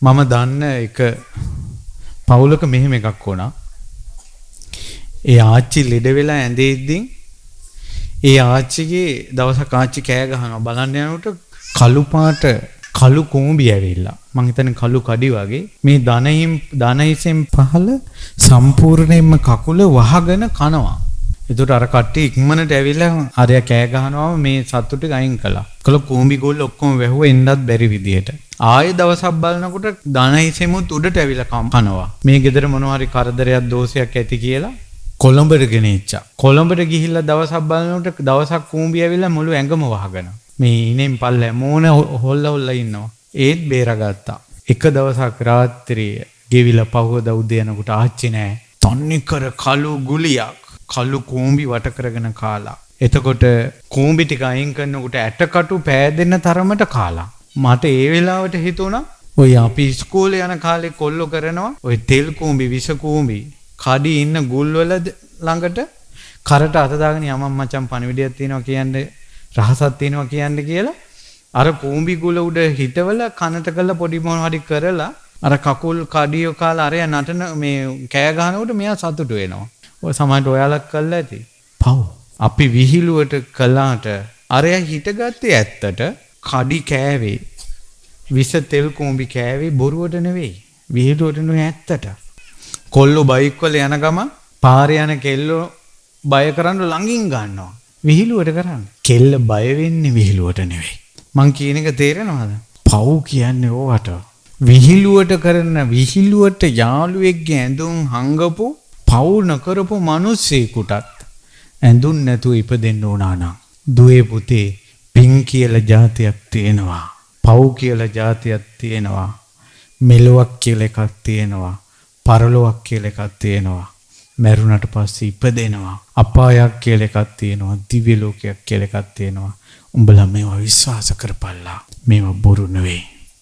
මම දන්න එක පවුලක මෙහෙම එකක් වුණා. ඒ ආච්චි ලෙඩ වෙලා ඇඳේ ඉද්දින් ඒ ආච්චිගේ දවසක් ආච්චි කෑ ගහනවා. බලන්න යනකොට කළු පාට කළු කූඹි ඇවිල්ලා. මං හිතන්නේ කළු කඩි වගේ මේ දන හිසෙන් පහළ සම්පූර්ණයෙන්ම කකුල වහගෙන කනවා. එතකොට අර කට්ටිය ඉක්මනට ඇවිල්ලා අරයා කෑ ගහනවාම මේ සත්තු ටික අයින් කළා. කළ කූඹි ගොල්ල ඔක්කොම වැහුවා එන්නත් බැරි විදියට. ආයෙ දවසක් බලනකොට දන හිසෙමුත් උඩට ඇවිල්ලා කනවා. මේ ගෙදර මොනවා හරි කරදරයක් දෝෂයක් ඇති කියලා කොළඹට ගෙනෙච්චා. කොළඹට ගිහිල්ලා දවසක් බලනකොට දවසක් කූඹි ඇවිල්ලා මුළු ඇඟම වහගෙන. මේ ඉනෙන් පල්ලෑ මූණ හොල්ල හොල්ල ඉන්නවා. ඒත් බේරගත්තා. එක දවසක් රාත්‍රියේ ගෙවිලා පහුවදා උදේ යනකොට ආච්චි නෑ. තන්නිකර කළු ගුලියක් කළු කූඹි වට කරගෙන කාලා. එතකොට කූඹි ටික අයින් කරනකොට ඇටකටු පෑදෙන තරමට කාලා. මට ඒ වෙලාවට හිතුණා ඔය අපි ඉස්කෝලේ යන කාලේ කොල්ලෝ කරනවා ඔය තෙල් කූඹි, විස කූඹි, කඩි ඉන්න ගුල් වල ළඟට කරට අත දාගෙන යමන් මචං පණිවිඩයක් තියෙනවා කියන්නේ, රහසක් තියෙනවා කියන්නේ කියලා අර කූඹි ගුල උඩ හිටවල කනට කරලා පොඩි මොන හරි කරලා අර කකුල් කඩිය කාලා අරයා නටන මේ කෑ ගහනකොට මෙයා සතුටු වෙනවා. ඔය සමහරට ඔයාලත් කළා ඇති. පව්. අපි විහිළුවට කළාට අරයා හිටගත්තේ ඇත්තට කඩි කෑවේ, විස තෙල් කූඹි කෑවේ බොරුවට නෙවෙයි, විහිළුවට නෙවෙයි, ඇත්තට. කොල්ලෝ බයික් වල යන ගම පාරේ යන කෙල්ලෝ බය කරන්න ළඟින් ගන්නවා. විහිළුවට කරන්නේ. කෙල්ල බය වෙන්නේ විහිළුවට නෙවෙයි. මං කියන එක තේරෙනවද? පව් කියන්නේ ඕවට. විහිළුවට කරන, විහිළුවට යාළුවෙක්ගේ ඇඳුම් හංගපු පව් නොකරපු මිනිස්සෙකුටත් ඇඳුම් නැතුව ඉපදෙන්න ඕනා නම්, දුවේ පුතේ, පින් කියලා ජාතියක් තියෙනවා. පව් කියලා ජාතියක් තියෙනවා. මෙලොවක් කියලා එකක් තියෙනවා. පරලොවක් කියලා එකක් තියෙනවා. මැරුණට පස්සේ ඉපදෙනවා. අපායක් කියලා එකක් තියෙනවා. දිව්‍ය ලෝකයක් කියලා එකක් තියෙනවා. උඹලා මේවා විශ්වාස කරපල්ලා. මේවා බොරු නෙවෙයි.